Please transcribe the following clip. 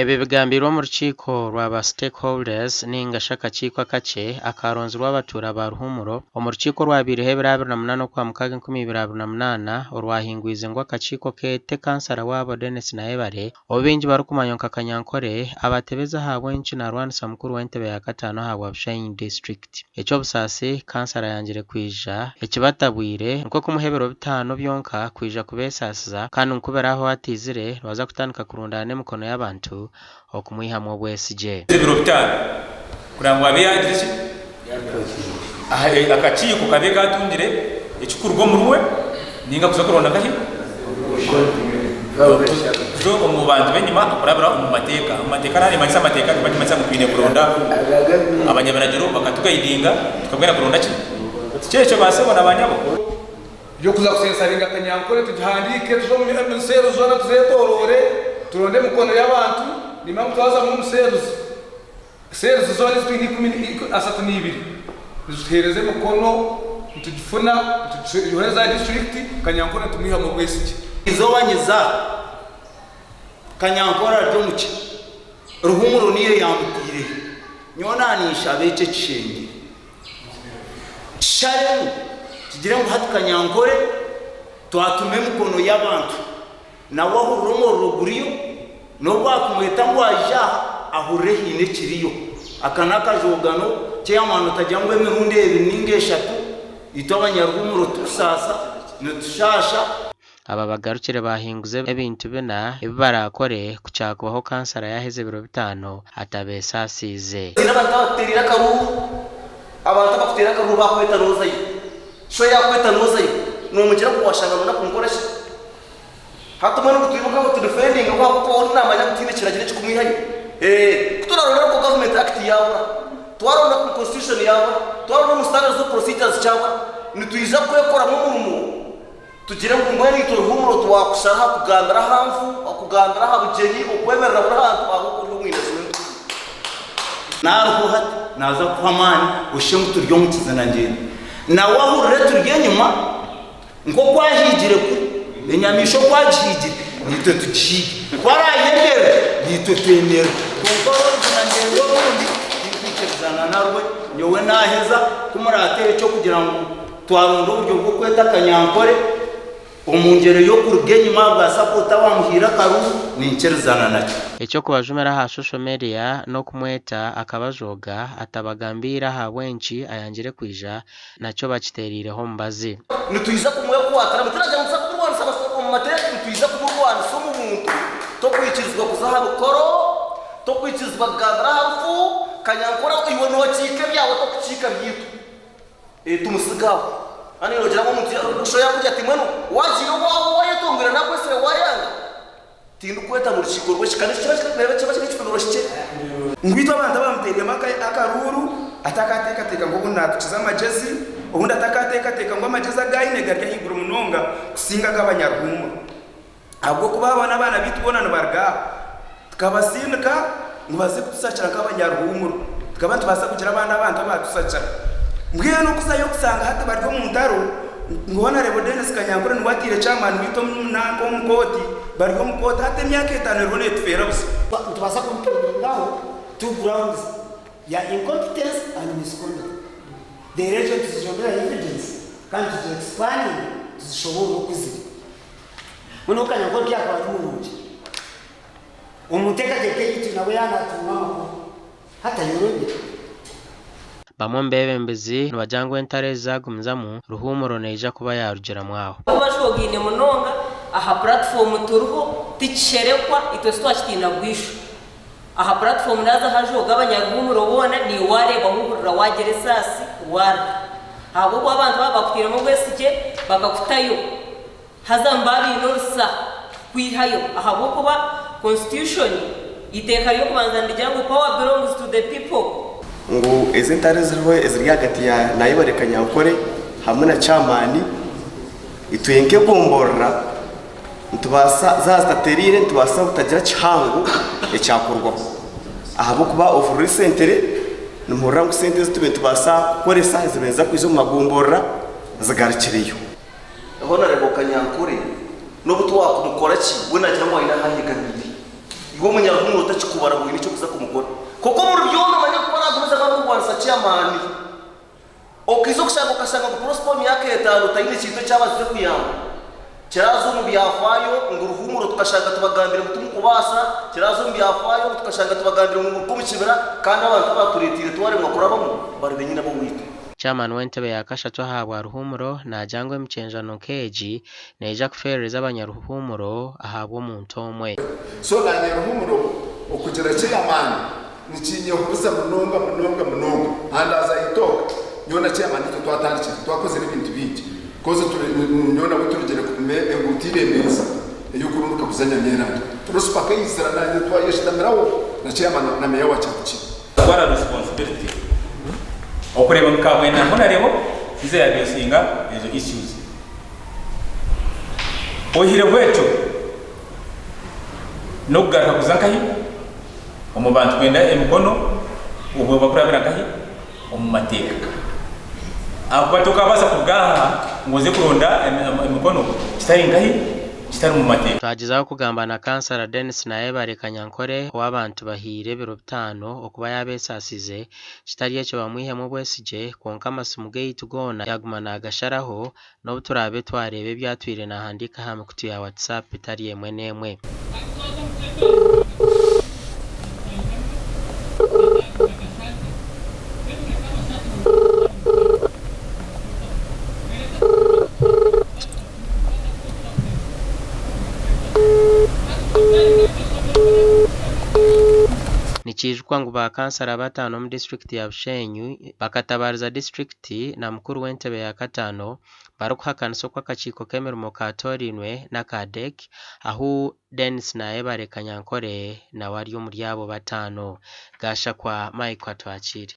Ebi bigambirwe omu rukiiko rwa ba stakeholders ninga shi akakiiko akakye akaaronzirwe abatuura ba Ruhumuro omu rukiiko orwabaireho ebiro 28 Okwamukaaga 2028 orwahingwize ngu akakiiko keete kansara waabo Denis Nayebare ou baingi barikumanywa nka Kanyankore abatebeze ahabw'enki naarwanisa mukuru w'entebe ya kataano ahabwa Bushenyi disiturikiti. Eky'obusaasi, kansara ayangire kwija ekibatabwire nikwo kumuha ebiro bitaano byonka kwija kubeesaasiza kandi ngu ku biraabeho ataizire nibaza kutandika kurundaana emikono y'abantu okumwihamu obwesigye. Ebiro bitaano kureba ngu abe yaagira ki? Akakiiko kabe kaatungire ekirikuruga omuriwe nainga kuza kuronda nkahi? Kuza omu bantu b'enyima kurabira omu mateeka. Omu mateeka naaba nimanyisa amateeka niba nikimanyisa ngu twine kuronda abanyabiragiro bakatugayidinga tukabwena kuronda ki? Tikyo ekyo ba sebo na ba nyabo? Y'okuza kusensaringa Kanyankore tugihandiike tuze omu seeru zoona tuzeetooroore turonde emikono y'abantu nimanya ngu twazamu omu seeruzi seeruzi zoona ezi twine ikumi 32 nizituheereza emikono nitugifuna nitugyohereza aha disiturikiti Kanyankore nitumwihamu obwesigye. Eizooba nyiza Kanyankore ari omu ki Ruhumuro niyo yaamutaireyo. Nyowe naaninshaba eki ekishengye. Kisharemu kigire ngu hati Kanyankore twatuma emikono y'abantu nawe ahurire omuriro guriyo n'obu bakumweta ngu aije aha ahurire haine ekiriyo. Aka n'akajoogano chairman otagira ngu emirundi ebiri ninga eshatu itwe abanyaruhumuro tikusaasa nitushaasha. Aba bagarukire baahinguza ebintu bina ebi baraakore ku kyakubaho kansara yaaheza ebiro bitaano atabeesaasiize. Haine abantu abakuteereire akaruuru, abantu abakuteera akaruuru baakweta noozayo. Sho yaakweta noozayo, noomugira ngu waashanga noona kunkora ki? Hati mbwenu ngu twimuke aho tudifendinge ku ahabw'okuba we naamanya ngu tihaine kiragiro ekikumwihayo. Ku turaronde oku Government Act yaabura, twaronda omu Constitution yaabura, twaronda omu Standards of Procedures kyabura, nitwija kwekoramu omurimo. Tugire ngu mbwenu itwe Ruhumuro twakushara aha kugambira aha nfu, okugambira aha bugyenyi, okwemerera buri hantu ahabw'okuba ori omwinazi w'entumwa. Naaruho hati naaza kukuha amaani oshushe ngu turi omu kizina ngyenda. Nawe ahurire turi enyima nk'oku ahiigire kuri, enyamaishwa oku agihiigire naitwe tugihiige. Ku araayemerere naitwe twemerere. Kwonka oru oruzina ngyenda orundi tinkwikirizana narwo. Nyowe naaheza ku muraateere eky'okugira ngu Twaronda oburyo bw'okweta Kanyankore omu ngyero y'okuruga enyima ahabwa sapoota abamuhaire akaruru, ninkirizana nakyo. Eky'okubajumira aha social media n'okumweta akabajooga atabagambiire ahabw'enki ayangire kwija nakyo bakitereireho omubazi. Nitwija kumwekwatiramu. Turagira ngu nituza kumurwanisa omu mateeka, nitwija kumurwanisa omu buntu. Tokwikirizibwa kuza aha mikoro, tokwikirizibwa kugambira aha rufu. Kanyankore iwe nokiika ebyawe tokukiika byaitu. Tumutsiga aho. Kandi noogira ngu omuntu sho yaakugira ati, Mbwenu waagiire owaawe waayetongwire naakwetsire waayanga, tindikweta mu rukiiko rw'ekika. Nikyo kiba kiba kiri ekifubiro kikye. Ngu itwe abantu abamuteereiremu akaruuru atakateekateeka ngu obundi naatukiza amagyezi, obundi atakateekateeka ngu amagyezi agu aine gari ahaiguru munonga kusinga ag'abanyaruhuumuro. Ahabw'okuba aba n'abaana baitu boona nibaruga aha. Tukabasindika ngu baze kutusakira nk'abanyaruhuumuro. Tukaba nitubaasa kugira abandi abantu abaatusakira. Mbwenu okuzayo kushanga hati bari omu ntaro, ngu Honourable Denis Kanyankore niwe ataire chairman waitu omu nanka omu kooti, bari omu kooti hati emyaka etaano eriho neetufeera busha. Nitubaasa kubipuruvingaho two grounds ya incompetence and misconduct. Reero egyo nituzigyonderaho evidence kandi tugi explaninge tuzishoboorore oku ziri. Mbwenu Kanyankore ku yaakaba ari murungi omu nteekateeka eyaitu nawe yaaba naatunga amakuru hati ayorobire. Bamwe omu beebembezi nibagira ngu entaro ezi zaagumizamu, Ruhuumuro neija kuba yaarugiramu aho. Ku bajwogaine munonga aha puratifomu turiho tikisherekwa itwe titwakitiina bwisho. Aha puratifomu naaza hajooga abanyaruhuumuro boona naiwe waareeba huhurira waagira esaasi waarira. Ahabw'okuba abantu baaba bakutairemu obwesigye bakakutayo haza nibaba baine orusa kukwihayo ahabw'okuba constitution eiteeka ry'okubanza nirigira ngu power belongs to the people. Ngu ezi entaro eziriho eziri ahagati ya Nayebare Kanyankore hamwe na Chairman itwe nk'egomborora nitubaasa zaaba zitatereire nitubaasa butagira kihango ekyakorwaho ahabw'okuba of recently nimuhurira ngu sente ezi tubaire nitubaasa kukoresa ezibaire niziza kwija omu magomborora zigarukireyo. Honourable Kanyankore n'obu twakumukora ki, we nagira ngu aine ahu ayegamiire. Iwe omunyaruhumuro otakikubara ngu oine eky'okuza kumukora. Kwonka omuri byona omanye ku araagumizamu arikurwanisa chairman. Okaiza okushanga okashanga ngu Prosper omu myaka etaano taine kintu eki abazize kuyamba. Kiraaza omu byafaayo ngu Ruhumuro tukashanga tubagambire ngu timukubaasa, kiraaza omu byafaayo ngu tukashanga tubagambire ngu muruge omu kibira kandi abantu abaatureeteire twaremwa kurabamu bari benyini ab'owaitu. Chairman w'entebe ya kashatu ahabwa Ruhumuro naagira ngu emikyenjano nk'egi neija kufeerereza abanyaruhumuro ahabw'omuntu omwe. So nanye Ruhumuro okugira chairman nikinyehuriza munonga munonga munonga and as I talk nyowe na chairman nitwe twatandikire twakozire ebintu bingi coz nyowe nawe turugire kupima enguuto emeeza eyokurunduka kuza Nyamyerangi Prosper akaizira nanye twayeshitamiraho na chairman na meya wa Kyabukye. Twara responsibility okureeba ngu Kabwenda Honarebo nize yaaddressinga ezo issues. Oihireho ekyo, n'okugaruka kuza nkahi? Omu bantu kwenda emikono obwo bakurabira nkahi? Omu mateeka. Ahakuba tokabaasa kuruga aha ngu oze kuronda emikono kitari nkahi? Kitari omu mateeka. Twagyezaho kugamba na Kansara Denis Nayebare Kanyankore ou abantu bahaire ebiro bitaano okuba yaabesaasize, kitari ekyo bamwihemu obwesigye kwonka amasimu gaitu goona yaaguma naagasharaho n'obu turaabe twareeba ebi atwire naahandiika aha mikutu ya WhatsApp etari emwe n'emwe. Nikiijukwa ngu ba kansara bataano omu disiturikiti ya Bushenyi bakatabariza disiturikiti na mukuru w'entebe ya kataano barikuhakanisa oku akakiiko k'emirimo kaatoorainwe n'aka DEC ahu Denis Nayebare Kanyankore nawe ari omuri abo bataano. Gashakwa Mike Atwakire.